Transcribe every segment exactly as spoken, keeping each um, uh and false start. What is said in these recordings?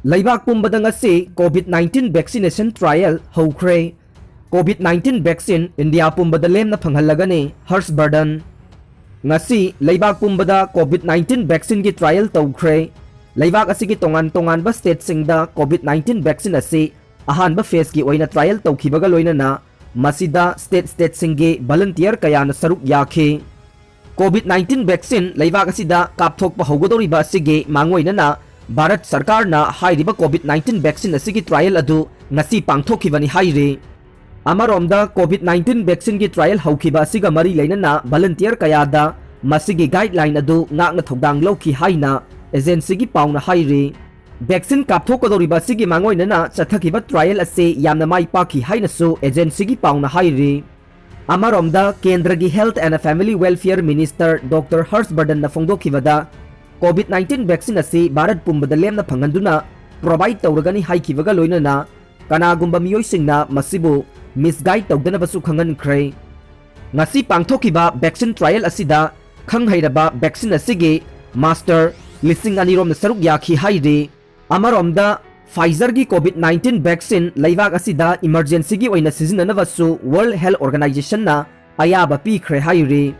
ꯂꯩꯕꯥꯛ ꯄꯨꯝꯕꯗ ꯉꯁꯤ COVID nineteen vaccination trial ꯍꯧꯈ꯭ꯔꯦ꯫ COVID nineteen vaccine ꯏꯟꯗꯤꯌꯥ ꯄꯨꯝꯕꯗ ꯂꯦꯝꯅ ꯐꯪꯍꯜꯂꯒꯅꯤ, ꯍꯔꯁ ꯕꯔꯙꯟ꯫ ꯉꯁꯤ ꯂꯩꯕꯥꯛ ꯄꯨꯝꯕꯗ COVID nineteen vaccineꯒꯤ trial ꯇꯧꯈ꯭ꯔꯦ꯫ ꯂꯩꯕꯥꯛ ꯑꯁꯤꯒꯤ ꯇꯣꯉꯥꯟ ꯇꯣꯉꯥꯟꯕ stateꯁꯤꯡꯗ COVID nineteen vaccine ꯑꯁꯤ ꯑꯍꯥꯟꯕ phaseꯀꯤ ꯑꯣꯏꯅ trial ꯇꯧꯈꯤꯕꯒ ꯂꯣꯏꯅꯅ ꯃꯁꯤꯗ state stateꯁꯤꯡꯒꯤ volunteer ꯀꯌꯥꯅ ꯁꯔꯨꯛ ꯌꯥꯈꯤ꯫ COVID nineteen vaccine ꯂꯩꯕꯥꯛ ꯑꯁꯤꯗ ꯀꯥꯞꯊꯣꯛꯄ ꯍꯧꯒꯗꯧꯔꯤꯕ ꯑꯁꯤꯒꯤ ꯃꯥꯡꯑꯣꯏꯅꯅ ꯚꯥꯔꯠ ꯁꯔꯀꯥꯔꯅ ꯍꯥꯏꯔꯤꯕ COVID nineteen vaccine ꯑꯁꯤꯒꯤ trial ꯑꯗꯨ ꯉꯁꯤ ꯄꯥꯡꯊꯣꯛꯈꯤꯕꯅꯤ ꯍꯥꯏꯔꯤ꯫ ꯑꯃꯔꯣꯝꯗ COVID nineteen vaccineꯒꯤ trial ꯍꯧꯈꯤꯕ ꯑꯁꯤꯒ ꯃꯔꯤ ꯂꯩꯅꯅ volunteer ꯀꯌꯥꯗ ꯃꯁꯤꯒꯤ guideline ꯑꯗꯨ ꯉꯥꯛꯅ ꯊꯧꯗꯥꯡ ꯂꯧꯈꯤ ꯍꯥꯏꯅ agencyꯒꯤ ꯄꯥꯎꯅ ꯍꯥꯏꯔꯤ꯫ Vaccine ꯀꯥꯞꯊꯣꯛꯀꯗꯧꯔꯤꯕ ꯑꯁꯤꯒꯤ ꯃꯥꯡꯑꯣꯏꯅꯅ ꯆꯠꯊꯈꯤꯕ trial ꯑꯁꯤ ꯌꯥꯝꯅ ꯃꯥꯏ ꯄꯥꯛꯈꯤ ꯍꯥꯏꯅꯁꯨ agencyꯒꯤ ꯄꯥꯎꯅ ꯍꯥꯏꯔꯤ꯫ ꯑꯃꯔꯣꯝꯗ ꯀꯦꯟꯗ꯭ꯔꯒꯤ Health and Family Welfare Minister Doctor Harsh ꯕꯔꯙꯟꯅ ꯐꯣꯡꯗꯣꯛꯈꯤꯕꯗ, COVID nineteen vaccine ꯑꯁꯤ ꯚꯥꯔꯠ ꯄꯨꯝꯕꯗ ꯂꯦꯝꯅ ꯐꯪꯍꯟꯗꯨꯅ provide ꯇꯧꯔꯒꯅꯤ ꯍꯥꯏꯈꯤꯕꯒ ꯂꯣꯏꯅꯅ ꯀꯅꯥꯒꯨꯝꯕ ꯃꯤꯑꯣꯏꯁꯤꯡꯅ ꯃꯁꯤꯕꯨ misguide ꯇꯧꯗꯅꯕꯁꯨ ꯈꯪꯍꯟꯈ꯭ꯔꯦ꯫ ꯉꯁꯤ ꯄꯥꯡꯊꯣꯛꯈꯤꯕ vaccine trial ꯑꯁꯤꯗ ꯈꯪ ꯍꯩꯔꯕ vaccine ꯑꯁꯤꯒꯤ master ꯂꯤꯁꯤꯡ ꯑꯅꯤ ꯔꯣꯝꯅ ꯁꯔꯨꯛ ꯌꯥꯈꯤ ꯍꯥꯏꯔꯤ꯫ ꯑꯃꯔꯣꯝꯗ Pfizerꯒꯤ COVID nineteen vaccine ꯂꯩꯕꯥꯛ ꯑꯁꯤꯗ emergencyꯒꯤ ꯑꯣꯏꯅ ꯁꯤꯖꯤꯟꯅꯅꯕꯁꯨ World Health Organizationꯅ ꯑꯌꯥꯕ ꯄꯤꯈ꯭ꯔꯦ ꯍꯥꯏꯔꯤ꯫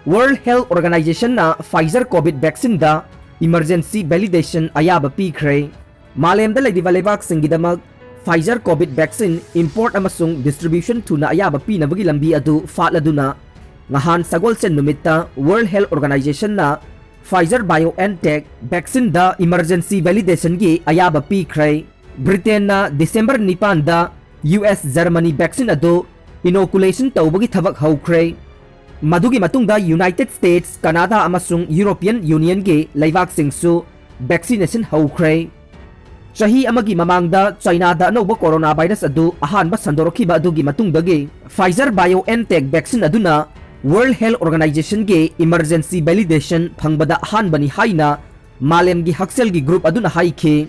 World Health Organizationꯅ Pfizer COVID vaccineꯗ emergency validation ꯑꯌꯥꯕ ꯄꯤꯈ꯭ꯔꯦ꯫ ꯃꯥꯂꯦꯝꯗ ꯂꯩꯔꯤꯕ ꯂꯩꯕꯥꯛꯁꯤꯡꯒꯤꯗꯃꯛ Pfizer COVID vaccine import ꯑꯃꯁꯨꯡ distribution ꯊꯨꯅ ꯑꯌꯥꯕ ꯄꯤꯅꯕꯒꯤ ꯂꯝꯕꯤ ꯑꯗꯨ ꯐꯥꯠꯂꯗꯨꯅ, ꯉꯍꯥꯟ ꯁꯒꯣꯜꯁꯦꯟ ꯅꯨꯃꯤꯠꯇ World Health Organizationꯅ Pfizer BioNTech vaccineꯗ emergency validationꯒꯤ ꯑꯌꯥꯕ ꯄꯤꯈ꯭ꯔꯦ꯫ ꯕ꯭ꯔꯤꯇꯦꯟꯅ ꯗꯤꯁꯦꯝꯕꯔ ꯅꯤꯄꯥꯟꯗ US Germany vaccine ꯑꯗꯨ inoculation ꯇꯧꯕꯒꯤ ꯊꯕꯛ ꯍꯧꯈ꯭ꯔꯦ꯫ ꯃꯗꯨꯒꯤ ꯃꯇꯨꯡꯗ United States, Canada ꯑꯃꯁꯨꯡ European Unionꯒꯤ ꯂꯩꯕꯥꯛꯁꯤꯡꯁꯨ vaccination ꯍꯧꯈ꯭ꯔꯦ꯫ ꯆꯍꯤ ꯑꯃꯒꯤ ꯃꯃꯥꯡꯗ ꯆꯥꯏꯅꯥꯗ ꯑꯅꯧꯕ coronavirus ꯑꯗꯨ ꯑꯍꯥꯟꯕ ꯁꯟꯗꯣꯔꯛꯈꯤꯕ ꯑꯗꯨꯒꯤ ꯃꯇꯨꯡꯗꯒꯤ Pfizer BioNTech vaccine ꯑꯗꯨꯅ World Health Organizationꯒꯤ emergency validation ꯐꯪꯕꯗ ꯑꯍꯥꯟꯕꯅꯤ ꯍꯥꯏꯅ ꯃꯥꯂꯦꯝꯒꯤ ꯍꯛꯁꯦꯜꯒꯤ group ꯑꯗꯨꯅ ꯍꯥꯏꯈꯤ꯫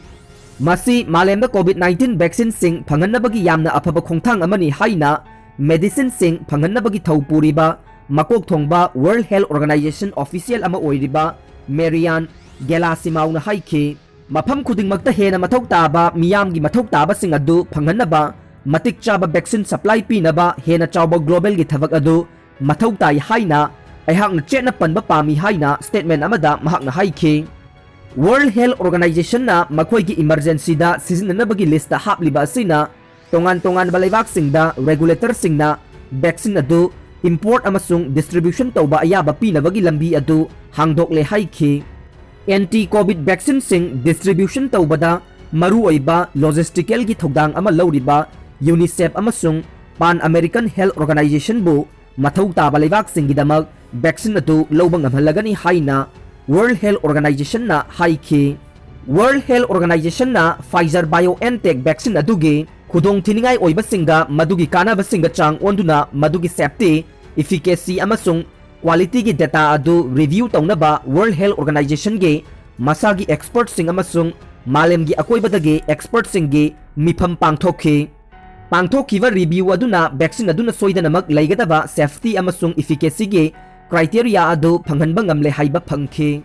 ꯃꯁꯤ ꯃꯥꯂꯦꯝꯗ COVID nineteen vaccineꯁꯤꯡ ꯐꯪꯍꯟꯅꯕꯒꯤ ꯌꯥꯝꯅ ꯑꯐꯕ ꯈꯣꯡꯊꯥꯡ ꯑꯃꯅꯤ ꯍꯥꯏꯅ medicineꯁꯤꯡ ꯐꯪꯍꯟꯅꯕꯒꯤ ꯊꯧ ꯄꯨꯔꯤꯕ ꯃꯀꯣꯛ ꯊꯣꯡꯕ World Health Organization official ꯑꯃ ꯑꯣꯏꯔꯤꯕ ꯃꯦꯔꯤꯌꯥꯟ ꯒꯦꯂꯥꯁꯤꯃꯥꯎꯅ ꯍꯥꯏꯈꯤ꯫ ꯃꯐꯝ ꯈꯨꯗꯤꯡꯃꯛꯇ ꯍꯦꯟꯅ ꯃꯊꯧ ꯇꯥꯕ ꯃꯤꯌꯥꯝꯒꯤ ꯃꯊꯧ ꯇꯥꯕꯁꯤꯡ ꯑꯗꯨ ꯐꯪꯍꯟꯅꯕ ꯃꯇꯤꯛ ꯆꯥꯕ vaccine supply ꯄꯤꯅꯕ ꯍꯦꯟꯅ ꯆꯥꯎꯕ globalꯒꯤ ꯊꯕꯛ ꯑꯗꯨ ꯃꯊꯧ ꯇꯥꯏ ꯍꯥꯏꯅ ꯑꯩꯍꯥꯛꯅ ꯆꯦꯠꯅ ꯄꯟꯕ ꯄꯥꯝꯃꯤ ꯍꯥꯏꯅ statement ꯑꯃꯗ ꯃꯍꯥꯛꯅ ꯍꯥꯏꯈꯤ꯫ World Health Organizationꯅ ꯃꯈꯣꯏꯒꯤ emergencyꯗ ꯁꯤꯖꯤꯟꯅꯅꯕꯒꯤ listꯇ ꯍꯥꯞꯂꯤꯕ ꯑꯁꯤꯅ ꯇꯣꯉꯥꯟ ꯇꯣꯉꯥꯟꯕ ꯂꯩꯕꯥꯛꯁꯤꯡꯗ regulatorꯁꯤꯡꯅ vaccine ꯑꯗꯨ import ꯑꯃꯁꯨꯡ distribution ꯇꯧꯕ ꯑꯌꯥꯕ ꯄꯤꯅꯕꯒꯤ ꯂꯝꯕꯤ ꯑꯗꯨ ꯍꯥꯡꯗꯣꯛꯂꯦ ꯍꯥꯏꯈꯤ꯫ Anti COVID vaccineꯁꯤꯡ distribution ꯇꯧꯕꯗ ꯃꯔꯨꯑꯣꯏꯕ logisticalꯒꯤ ꯊꯧꯗꯥꯡ ꯑꯃ ꯂꯧꯔꯤꯕ UNICEF ꯑꯃꯁꯨꯡ Pan American Health Organizationꯕꯨ ꯃꯊꯧ ꯇꯥꯕ ꯂꯩꯕꯥꯛꯁꯤꯡꯒꯤꯗꯃꯛ vaccine ꯑꯗꯨ ꯂꯧꯕ ꯉꯝꯍꯜꯂꯒꯅꯤ ꯍꯥꯏꯅ World Health Organizationꯅ ꯍꯥꯏꯈꯤ꯫ World Health Organizationꯅ Pfizer BioNTech vaccine ꯑꯗꯨꯒꯤ ꯈꯨꯗꯣꯡꯊꯤꯅꯤꯡꯉꯥꯏ ꯑꯣꯏꯕꯁꯤꯡꯒ ꯃꯗꯨꯒꯤ ꯀꯥꯟꯅꯕꯁꯤꯡꯒ ꯆꯥꯡ ꯑꯣꯟꯗꯨꯅ ꯃꯗꯨꯒꯤ safety, efficacy ꯑꯃꯁꯨꯡ qualityꯒꯤ data ꯑꯗꯨ review ꯇꯧꯅꯕ World Health Organizationꯒꯤ ꯃꯁꯥꯒꯤ expertꯁꯤꯡ ꯑꯃꯁꯨꯡ ꯃꯥꯂꯦꯝꯒꯤ ꯑꯀꯣꯏꯕꯗꯒꯤ expertꯁꯤꯡꯒꯤ ꯃꯤꯐꯝ ꯄꯥꯡꯊꯣꯛꯈꯤ꯫ ꯄꯥꯡꯊꯣꯛꯈꯤꯕ review ꯑꯗꯨꯅ vaccine ꯑꯗꯨꯅ ꯁꯣꯏꯗꯅꯃꯛ ꯂꯩꯒꯗꯕ safety ꯑꯃꯁꯨꯡ efficacyꯒꯤ criteria ꯑꯗꯨ ꯐꯪꯍꯟꯕ ꯉꯝꯂꯦ ꯍꯥꯏꯕ ꯐꯪꯈꯤ꯫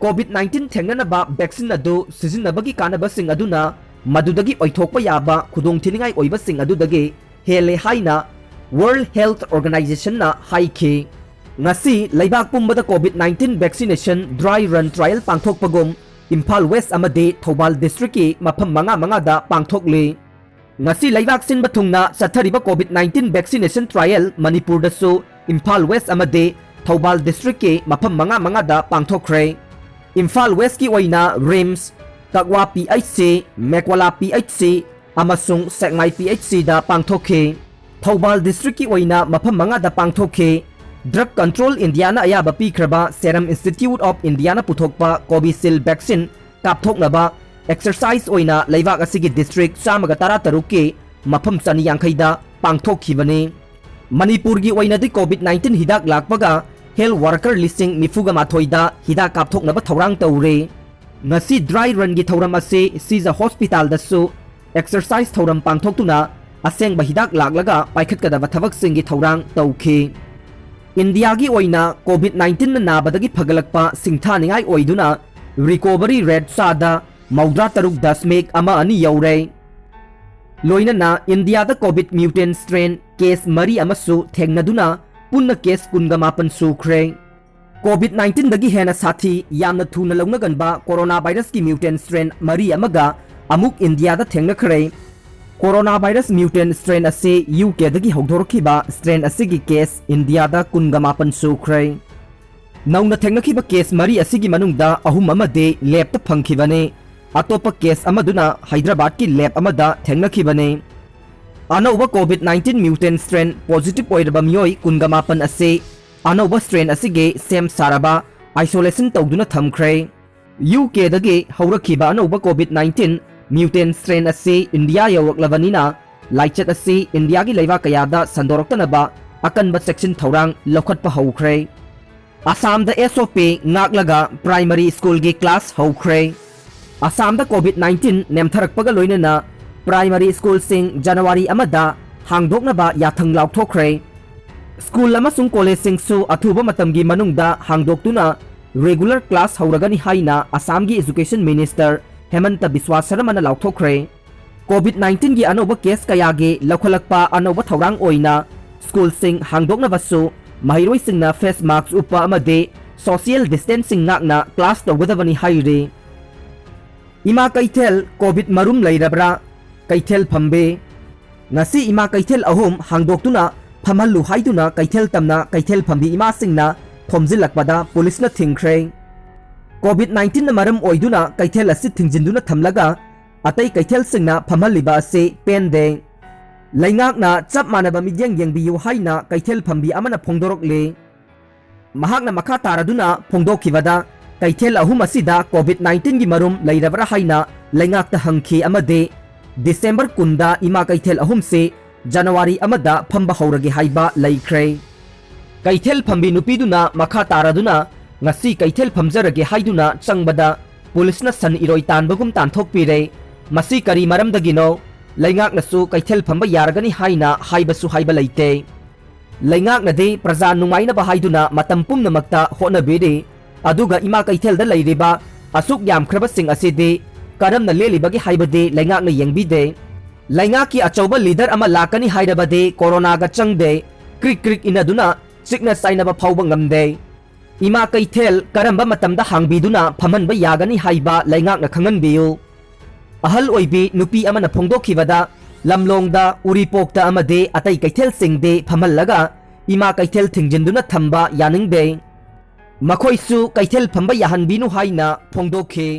COVID nineteen ꯊꯦꯡꯅꯅꯕ vaccine ꯑꯗꯨ ꯁꯤꯖꯤꯟꯅꯕꯒꯤ ꯀꯥꯟꯅꯕꯁꯤꯡ ꯑꯗꯨꯅ ꯃꯗꯨꯗꯒꯤ ꯑꯣꯏꯊꯣꯛꯄ ꯌꯥꯕ ꯈꯨꯗꯣꯡꯊꯤꯅꯤꯡꯉꯥꯏ ꯑꯣꯏꯕꯁꯤꯡ ꯑꯗꯨꯗꯒꯤ ꯍꯦꯜꯂꯦ ꯍꯥꯏꯅ World Health Organizationꯅ ꯍꯥꯏꯈꯤ꯫ ꯉꯁꯤ ꯂꯩꯕꯥꯛ ꯄꯨꯝꯕꯗ COVID nineteen vaccination dry run trial ꯄꯥꯡꯊꯣꯛꯄꯒꯨꯝ Imphal West ꯑꯃꯗꯤ ꯊꯧꯕꯥꯜ districtꯀꯤ ꯃꯐꯝ ꯃꯉꯥ ꯃꯉꯥꯗ ꯄꯥꯡꯊꯣꯛꯂꯤ꯫ ꯉꯁꯤ ꯂꯩꯕꯥꯛ ꯁꯤꯟꯕ ꯊꯨꯡꯅ ꯆꯠꯊꯔꯤꯕ COVID nineteen vaccination trial ꯃꯅꯤꯄꯨꯔꯗꯁꯨ ꯏꯝꯐꯥꯜ West ꯑꯃꯗꯤ ꯊꯧꯕꯥꯜ districtꯀꯤ ꯃꯐꯝ ꯃꯉꯥ ꯃꯉꯥꯗ ꯄꯥꯡꯊꯣꯛꯈ꯭ꯔꯦ꯫ ꯏꯝꯐꯥꯜ Westꯀꯤ ꯑꯣꯏꯅ RIMS, ꯀꯛꯋꯥ PHC, ꯃꯦꯀꯣꯂꯥ PHC ꯑꯃꯁꯨꯡ ꯁꯦꯛꯃꯥꯏ PHCꯗ ꯄꯥꯡꯊꯣꯛꯈꯤ꯫ ꯊꯧꯕꯥꯜ districtꯀꯤ ꯑꯣꯏꯅ ꯃꯐꯝ ꯃꯉꯥꯗ ꯄꯥꯡꯊꯣꯛꯈꯤ꯫ Drug Control Indiaꯅ ꯑꯌꯥꯕ ꯄꯤꯈ꯭ꯔꯕ Serum Institute of Indiaꯅ ꯄꯨꯊꯣꯛꯄ Covishield vaccine ꯀꯥꯞꯊꯣꯛꯅꯕ exercise ꯑꯣꯏꯅ ꯂꯩꯕꯥꯛ ꯑꯁꯤꯒꯤ district ꯆꯥꯝꯃꯒ ꯇꯔꯥꯇꯔꯨꯛꯀꯤ ꯃꯐꯝ ꯆꯅꯤ ꯌꯥꯡꯈꯩꯗ ꯄꯥꯡꯊꯣꯛꯈꯤꯕꯅꯤ꯫ ꯃꯅꯤꯄꯨꯔꯒꯤ ꯑꯣꯏꯅꯗꯤ COVID nineteen ꯍꯤꯗꯥꯛ ꯂꯥꯛꯄꯒ health worker ꯂꯤꯁꯤꯡ ꯅꯤꯐꯨꯒ ꯃꯥꯊꯣꯏꯗ ꯍꯤꯗꯥꯛ ꯀꯥꯞꯊꯣꯛꯅꯕ ꯊꯧꯔꯥꯡ ꯇꯧꯔꯦ꯫ ꯉꯁꯤ dry runꯒꯤ ꯊꯧꯔꯝ ꯑꯁꯤ ꯁꯤꯖ hospitalꯗꯁꯨ exercise ꯊꯧꯔꯝ ꯄꯥꯡꯊꯣꯛꯇꯨꯅ ꯑꯁꯦꯡꯕ ꯍꯤꯗꯥꯛ ꯂꯥꯛꯂꯒ ꯄꯥꯏꯈꯠꯀꯗꯕ ꯊꯕꯛꯁꯤꯡꯒꯤ ꯊꯧꯔꯥꯡ ꯇꯧꯈꯤ꯫ ꯏꯟꯗꯤꯌꯥꯒꯤ ꯑꯣꯏꯅ COVID nineteenꯅ ꯅꯥꯕꯗꯒꯤ ꯐꯒꯠꯂꯛꯄ ꯁꯤꯡꯊꯥꯅꯤꯡꯉꯥꯏ ꯑꯣꯏꯗꯨꯅ recovery rate ꯆꯥꯗ ꯃꯧꯗ꯭ꯔꯥ ꯇꯔꯨꯛ ꯗꯁꯃꯤꯛ ꯑꯃ ꯑꯅꯤ ꯌꯧꯔꯦ꯫ ꯂꯣꯏꯅꯅ ꯏꯟꯗꯤꯌꯥꯗ COVID mutant strain case ꯃꯔꯤ ꯑꯃꯁꯨ ꯊꯦꯡꯅꯗꯨꯅ ꯄꯨꯟꯅ case ꯀꯨꯟꯒ ꯃꯥꯄꯟ ꯁꯨꯈ꯭ꯔꯦ꯫ COVID nineteenꯗꯒꯤ ꯍꯦꯟꯅ ꯁꯥꯊꯤ, ꯌꯥꯝꯅ ꯊꯨꯅ ꯂꯧꯅꯒꯟꯕ corona virusꯀꯤ mutant strain ꯃꯔꯤ ꯑꯃꯒ ꯑꯃꯨꯛ ꯏꯟꯗꯤꯌꯥꯗ ꯊꯦꯡꯅꯈ꯭ꯔꯦ꯫ Corona virus mutant strain ꯑꯁꯤ UKꯗꯒꯤ ꯍꯧꯗꯣꯔꯛꯈꯤꯕ strain ꯑꯁꯤꯒꯤ case ꯏꯟꯗꯤꯌꯥꯗ ꯀꯨꯟꯒ ꯃꯥꯄꯟ ꯁꯨꯈ꯭ꯔꯦ꯫ ꯅꯧꯅ ꯊꯦꯡꯅꯈꯤꯕ case ꯃꯔꯤ ꯑꯁꯤꯒꯤ ꯃꯅꯨꯡꯗ ꯑꯍꯨꯝ ꯑꯃꯗꯤ labꯇ ꯐꯪꯈꯤꯕꯅꯤ꯫ ꯑꯇꯣꯞꯄ case ꯑꯃꯗꯨꯅ ꯍꯩꯗ꯭ꯔꯕꯥꯗꯀꯤ lab ꯑꯃꯗ ꯊꯦꯡꯅꯈꯤꯕꯅꯤ꯫ ꯑꯅꯧꯕ COVID nineteen mutant strain positive ꯑꯣꯏꯔꯕ ꯃꯤꯑꯣꯏ ꯀꯨꯟꯒ ꯃꯥꯄꯟ ꯑꯁꯤ ꯑꯅꯧꯕ strain ꯑꯁꯤꯒꯤ ꯁꯦꯝ ꯁꯥꯔꯕ isolation ꯇꯧꯗꯨꯅ ꯊꯝꯈ꯭ꯔꯦ꯫ UKꯗꯒꯤ ꯍꯧꯔꯛꯈꯤꯕ ꯑꯅꯧꯕ COVID nineteen mutant strain ꯑꯁꯤ ꯏꯟꯗꯤꯌꯥ ꯌꯧꯔꯛꯂꯕꯅꯤꯅ, ꯂꯥꯏꯆꯠ ꯑꯁꯤ ꯏꯟꯗꯤꯌꯥꯒꯤ ꯂꯩꯕꯥꯛ ꯀꯌꯥꯗ ꯁꯟꯗꯣꯔꯛꯇꯅꯕ ꯑꯀꯟꯕ ꯆꯦꯛꯁꯤꯟ ꯊꯧꯔꯥꯡ ꯂꯧꯈꯠꯄ ꯍꯧꯈ꯭ꯔꯦ꯫ ꯑꯁꯥꯝꯗ SOP ꯉꯥꯛꯂꯒ primary schoolꯒꯤ class ꯍꯧꯈ꯭ꯔꯦ꯫ ꯑꯁꯥꯝꯗ COVID nineteen ꯅꯦꯝꯊꯔꯛꯄꯒ ꯂꯣꯏꯅꯅ primary schoolꯁꯤꯡ ꯖꯅꯋꯥꯔꯤ ꯑꯃꯗ ꯍꯥꯡꯗꯣꯛꯅꯕ ꯌꯥꯊꯪ ꯂꯥꯎꯊꯣꯛꯈ꯭ꯔꯦ꯫ School ꯑꯃꯁꯨꯡ collegeꯁꯤꯡꯁꯨ ꯑꯊꯨꯕ ꯃꯇꯝꯒꯤ ꯃꯅꯨꯡꯗ ꯍꯥꯡꯗꯣꯛꯇꯨꯅ regular class ꯍꯧꯔꯒꯅꯤ ꯍꯥꯏꯅ ꯑꯁꯥꯝꯒꯤ Education Minister ꯍꯦꯃꯟꯇ ꯕꯤꯁ꯭ꯋꯥ ꯁꯔꯃꯅ ꯂꯥꯎꯊꯣꯛꯈ꯭ꯔꯦ꯫ COVID nineteenꯒꯤ ꯑꯅꯧꯕ case ꯀꯌꯥꯒꯤ ꯂꯧꯈꯠꯂꯛꯄ ꯑꯅꯧꯕ ꯊꯧꯔꯥꯡ ꯑꯣꯏꯅ schoolꯁꯤꯡ ꯍꯥꯡꯗꯣꯛꯅꯕꯁꯨ ꯃꯍꯩꯔꯣꯏꯁꯤꯡꯅ face mask ꯎꯞꯄ ꯑꯃꯗꯤ social distancing ꯉꯥꯛꯅ class ꯇꯧꯒꯗꯕꯅꯤ ꯍꯥꯏꯔꯤ꯫ ꯏꯃꯥ ꯀꯩꯊꯦꯜ COVID ꯃꯔꯨꯝ ꯂꯩꯔꯕ꯭ꯔꯥ? ꯀꯩꯊꯦꯜ ꯐꯝꯕꯤ꯫ ꯉꯁꯤ ꯏꯃꯥ ꯀꯩꯊꯦꯜ ꯑꯍꯨꯝ ꯍꯥꯡꯗꯣꯛꯇꯨꯅ ꯐꯝꯍꯜꯂꯨ ꯍꯥꯏꯗꯨꯅ ꯀꯩꯊꯦꯜ ꯇꯝꯅ ꯀꯩꯊꯦꯜ ꯐꯝꯕꯤ ꯏꯃꯥꯁꯤꯡꯅ ꯊꯣꯝꯖꯤꯜꯂꯛꯄꯗ ꯄꯨꯂꯤꯁꯅ ꯊꯤꯡꯈ꯭ꯔꯦ꯫ COVID nineteenꯅ ꯃꯔꯝ ꯑꯣꯏꯗꯨꯅ ꯀꯩꯊꯦꯜ ꯑꯁꯤ ꯊꯤꯡꯖꯤꯟꯗꯨꯅ ꯊꯝꯂꯒ ꯑꯇꯩ ꯀꯩꯊꯦꯜꯁꯤꯡꯅ ꯐꯝꯍꯜꯂꯤꯕ ꯑꯁꯤ ꯄꯦꯟꯗꯦ꯫ ꯂꯩꯉꯥꯛꯅ ꯆꯞ ꯃꯥꯟꯅꯕ ꯃꯤꯠꯌꯦꯡ ꯌꯦꯡꯕꯤꯌꯨ ꯍꯥꯏꯅ ꯀꯩꯊꯦꯜ ꯐꯝꯕꯤ ꯑꯃꯅ ꯐꯣꯡꯗꯣꯔꯛꯂꯤ꯫ ꯃꯍꯥꯛꯅ ꯃꯈꯥ ꯇꯥꯔꯗꯨꯅ ꯐꯣꯡꯗꯣꯛꯈꯤꯕꯗ, ꯀꯩꯊꯦꯜ ꯑꯍꯨꯝ ꯑꯁꯤꯗ COVID nineteenꯒꯤ ꯃꯔꯨꯝ ꯂꯩꯔꯕ꯭ꯔꯥ ꯍꯥꯏꯅ ꯂꯩꯉꯥꯛꯇ ꯍꯪꯈꯤ ꯑꯃꯗꯤ December ꯀꯨꯟꯗ ꯏꯃꯥ ꯀꯩꯊꯦꯜ ꯑꯍꯨꯝꯁꯤ ꯖꯅꯋꯥꯔꯤ ꯑꯃꯗ ꯐꯝꯕ ꯍꯧꯔꯒꯦ ꯍꯥꯏꯕ ꯂꯩꯈ꯭ꯔꯦ꯫ ꯀꯩꯊꯦꯜ ꯐꯝꯕꯤ ꯅꯨꯄꯤꯗꯨꯅ ꯃꯈꯥ ꯇꯥꯔꯗꯨꯅ ꯉꯁꯤ ꯀꯩꯊꯦꯜ ꯐꯝꯖꯔꯒꯦ ꯍꯥꯏꯗꯨꯅ ꯆꯪꯕꯗ ꯄꯨꯂꯤꯁꯅ ꯁꯟ ꯏꯔꯣꯏ ꯇꯥꯟꯕꯒꯨꯝ ꯇꯥꯟꯊꯣꯛꯄꯤꯔꯦ꯫ ꯃꯁꯤ ꯀꯔꯤ ꯃꯔꯝꯗꯒꯤꯅꯣ? ꯂꯩꯉꯥꯛꯅꯁꯨ ꯀꯩꯊꯦꯜ ꯐꯝꯕ ꯌꯥꯔꯒꯅꯤ ꯍꯥꯏꯅ ꯍꯥꯏꯕꯁꯨ ꯍꯥꯏꯕ ꯂꯩꯇꯦ꯫ ꯂꯩꯉꯥꯛꯅꯗꯤ ꯄ꯭ꯔꯖꯥ ꯅꯨꯡꯉꯥꯏꯅꯕ ꯍꯥꯏꯗꯨꯅ ꯃꯇꯝ ꯄꯨꯝꯅꯃꯛꯇ ꯍꯣꯠꯅꯕꯤꯔꯤ꯫ ꯑꯗꯨꯒ ꯏꯃꯥ ꯀꯩꯊꯦꯜꯗ ꯂꯩꯔꯤꯕ ꯑꯁꯨꯛ ꯌꯥꯝꯈ꯭ꯔꯕꯁꯤꯡ ꯑꯁꯤꯗꯤ ꯀꯔꯝꯅ ꯂꯦꯜꯂꯤꯕꯒꯦ ꯍꯥꯏꯕꯗꯤ ꯂꯩꯉꯥꯛꯅ ꯌꯦꯡꯕꯤꯗꯦ꯫ ꯂꯩꯉꯥꯛꯀꯤ ꯑꯆꯧꯕ ꯂꯤꯗꯔ ꯑꯃ ꯂꯥꯛꯀꯅꯤ ꯍꯥꯏꯔꯕꯗꯤ ꯀꯣꯔꯣꯅꯥꯒ ꯆꯪꯗꯦ, ꯀ꯭ꯔꯤꯛ ꯀ꯭ꯔꯤꯛ ꯏꯟꯅꯗꯨꯅ ꯆꯤꯛꯅ ꯆꯥꯏꯅꯕ ꯐꯥꯎꯕ ꯉꯝꯗꯦ꯫ ꯏꯃꯥ ꯀꯩꯊꯦꯜ ꯀꯔꯝꯕ ꯃꯇꯝꯗ ꯍꯥꯡꯕꯤꯗꯨꯅ ꯐꯝꯍꯟꯕ ꯌꯥꯒꯅꯤ ꯍꯥꯏꯕ ꯂꯩꯉꯥꯛꯅ ꯈꯪꯍꯟꯕꯤꯌꯨ꯫ ꯑꯍꯜ ꯑꯣꯏꯕꯤ ꯅꯨꯄꯤ ꯑꯃꯅ ꯐꯣꯡꯗꯣꯛꯈꯤꯕꯗ, ꯂꯝꯂꯣꯡꯗ, ꯎꯔꯤꯄꯣꯛꯇ ꯑꯃꯗꯤ ꯑꯇꯩ ꯀꯩꯊꯦꯜꯁꯤꯡꯗꯤ ꯐꯝꯍꯜꯂꯒ ꯏꯃꯥ ꯀꯩꯊꯦꯜ ꯊꯤꯡꯖꯤꯟꯗꯨꯅ ꯊꯝꯕ ꯌꯥꯅꯤꯡꯗꯦ꯫ ꯃꯈꯣꯏꯁꯨ ꯀꯩꯊꯦꯜ ꯐꯝꯕ ꯌꯥꯍꯟꯕꯤꯅꯨ ꯍꯥꯏꯅ ꯐꯣꯡꯗꯣꯛꯈꯤ꯫